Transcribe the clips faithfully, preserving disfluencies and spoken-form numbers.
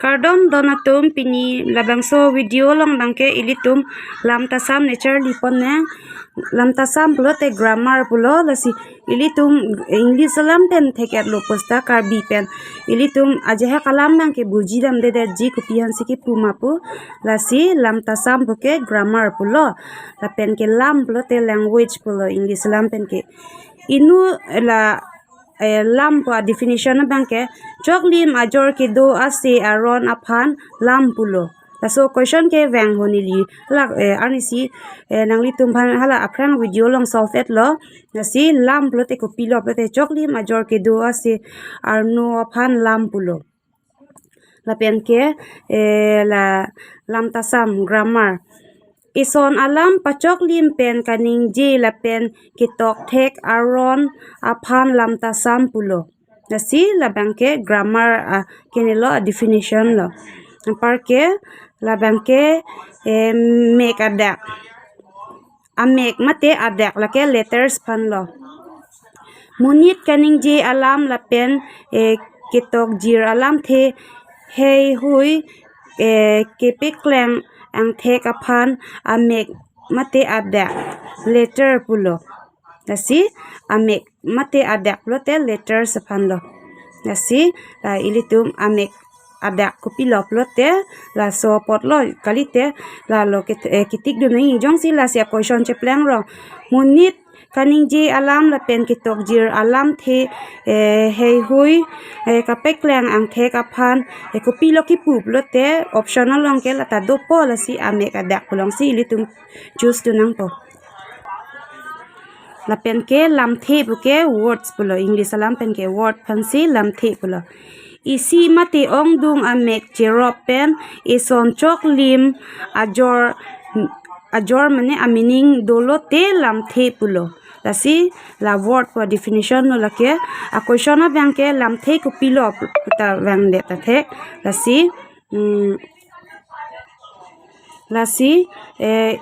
Kardom don atum, pini labangso video along abangke ilitum lam tasam ne charli ponnang. Lam tasam pulote grammar pulo, lasi ilitum English alam pen thek-etlo puta Karbi pen ilitum ajahak alam abangke buji damdedetji, kopi aphansi kipu ma pu. Lasi lam tasam puke grammar pulo. Lapenke lam pulote language pulo English alam penke. Inut la eh, lam pu a-definition abangke choklim ajor kedo ase aron aphan lam pulo. Laso question ke vang ho neli. Hala, eh, arnisi, eh, nanglitum aphan hala aphrang video along solve-etlo. Lasi lam pulote kopilo pulote choklim ajor kedo ase arno aphan lam pulo. Lapenke, eh, la lam tasam grammar. Ison alam pachoklim pen kaningje lapen ketok thek aron aphan lam tasam pulo. Lasi labangke grammar, ah, kenelo a-definition lo. Anparke labangke, eh, mek adak. Amek mate adak lake letters aphanlo. Monit kaningje alam lapen, eh, ketokjir alamthe heihui, eh, kepekleng angthek aphan amek mate adak letter pulo. Lasi amek mate adak pulote letters aphanlo. Lasi la ilitum amek adak kopilo pulote laso apotlo kalite lalo kit-, eh, kitik dun nangji. Jongsi lasi a-question chepleng rong. Monit kaningje alam lapen ketokjir alamthe, eh, heihui, eh, kepekleng angthek aphan, eh, kopilo kipu pulote option along ke lata dopo, lasi amek adak pu alongsi ilitum choose dun nangpo. Lapenke lamthe puke words pulo, English alam penke word aphansi lamthe pulo. Isi mate ongdung amek cherop pen ison choklim ajor, ajor mane a-meaning dolote lamthe pulo. Lasi la word pu a-definition lo lake. A-question abangke lamthe kopilo puta vangdet ta thek. Lasi, mm, lasi, eh,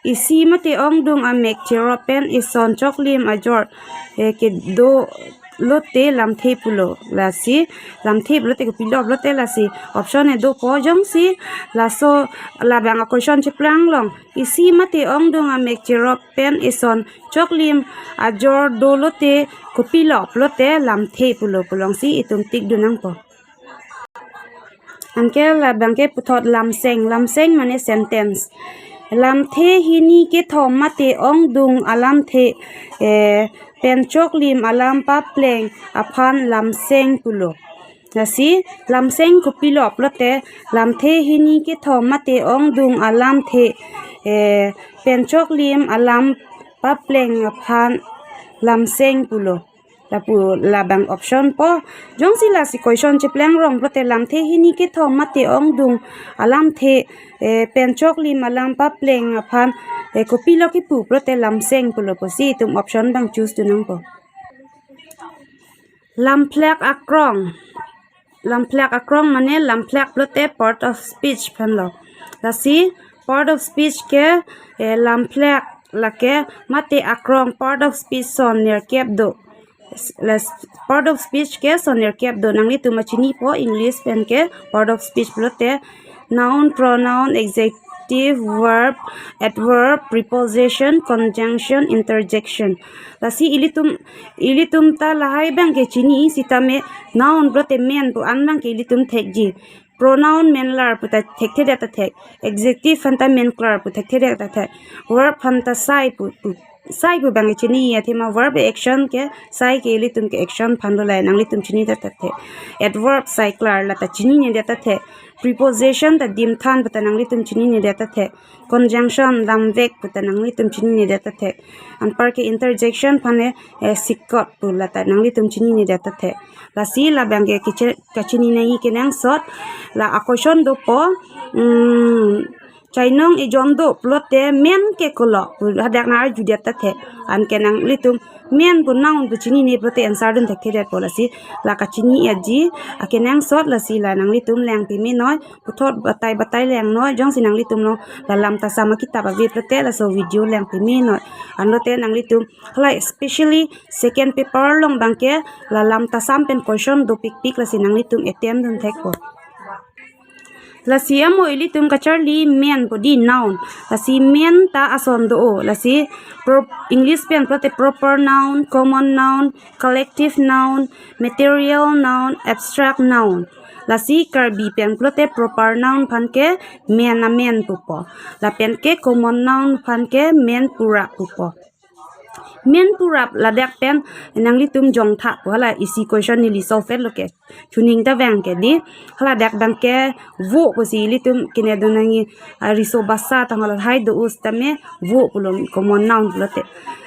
isi mate ongdung amek cherop pen ison choklim ajor, eh, kedo lote lamthe pulo. Lasi lamthe pulote kopilo pulote lasi option e dopo. Jongsi laso labang a-question chepleng rong. Isi mate ongdung amek cherop pen ison choklim ajor dolote kopilo pulote lamthe pulo pu alongsi itum tik dun nangpo. Anke labangke puthot lamseng, lamseng mane sentence. Lamthe hini kethom mate ongdung alamthe, eh, pen choklim alam papleng aphan lamseng pulo. Lasi lamseng kopilo pulote lamthe hini kethom mate ongdung alamthe, eh, pen choklim alam papleng aphan lamseng pulo. Lapu labang option po. Jongsi lasi question chepleng rong pulote lamthe hini kethom mate ongdung alamthe, eh, pen choklim alam papleng aphan, eh, kopilo kipu pulote lamseng pulo pusi itum option abang choose dun nangpo. Lamphlak akrong. Lamphlak akrong mane lamphlak pulote part of speech aphanlo. Lasi part of speech ke, eh, lamphlak lake mate akrong part of speech son nerkep do. Las-, part of speech ke son nerkep do. Nanglitum machinipo English penke part of speech pulote noun, pronoun, adjective, verb, adverb, preposition, conjunction, interjection. Lasi ilitum, ilitum ta lahai abangke chini sitame noun pulote men pu an abangke ilitum thekji. Pronoun menlar puta thekthedet ta thek. Adjective aphanta menklar pu thekthedet ta thek. Verb aphanta sai pu, pu, sai pu abangke chini athema verb action ke sai ke ilitum ke action aphanlo, la nanglitum chinidet ta thek. Adverb saiklar lata chininedet ta thek. Preposition ta dimthan puta nanglitum chininedet ta thek. Conjunction lamvek puta nanglitum chininedet ta thek. Anparke interjection aphane, eh, sikot pu lata nanglitum chininedet ta thek. Lasi labangke kiche-, kachini nangji kenangsot la a-question dopo, mm, chainong ejon do pulote men ke kolo pu hadak nang arjudet ta thek. Anke nanglitum men pu noun pu chinine pulote answer dun thekthedetpo. Lasi la kachini-etji akenangsot, lasi la nanglitum leng pime noi, puthot batai batai leng noi. Jongsi nanglitum along la lam tasam akitap ave pulote laso video leng pime noi. Anlote nanglitum halai specially second paper along abangke la lam tasam pen question dopikpik, lasi nanglitum attempt dun thekpo. Lasi amo ilitum kacharli men pu dei, noun. Lasi men ta ason do-o. Lasi pro-, English pen pulote proper noun, common noun, collective noun, material noun, abstract noun. Lasi Karbi pen pulote proper noun aphan ke men amen pupo. Lapen ke common noun aphan ke men pura pupo. Men pura ladak pen nanglitum jongtha pu hala isi question neli solve lo ke. Chuning ta vang ke dei. Hala dak abang ke vo pusi ilitum kene do nangji, ah, riso basa tang hala hai do-o sitame vo pulo, common noun pulote.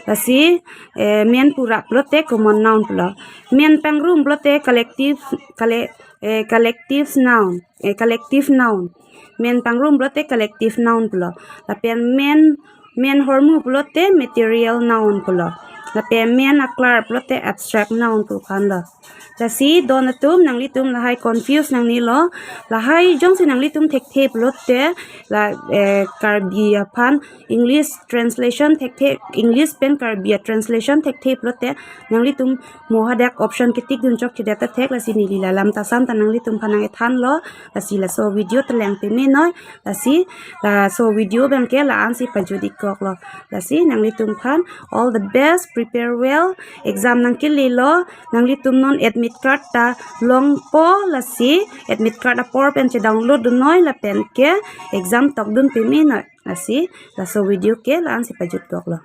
Lasi, eh, men pura pulote common noun pulo. Men pangrum pulote collective, colle-, eh, collective noun, eh, collective noun. Men pangrum pulote collective noun pulo. Lapen men, men hormu pulote material noun pulo. Lapen men aklar pulote abstract noun pu aphan lo. Lasi don atum, nanglitum lahai confuse nangnelo. Lahai jongsi nanglitum thekthe pulote la, eh, Karbi aphan English translation thekthe, English pen Karbi a translation thekthe pulote nanglitum mo hadak option ketik dun chokchedet ta thek. Lasi neli la lam ta sam ta nanglitum aphan nang-ethanlo. Lasi laso video ta lang pame noi. Lasi laso video abang ke la-ansi pajut-ik koklo. Lasi nanglitum aphan all the best, prepare well. Exam nangkelelo, nanglitum non admit card ta longpo, lasi admit card apor pen che-download dun noi lapen ke exam tok dun pame noi. Lasi laso video ke la-ansi pajut koklo.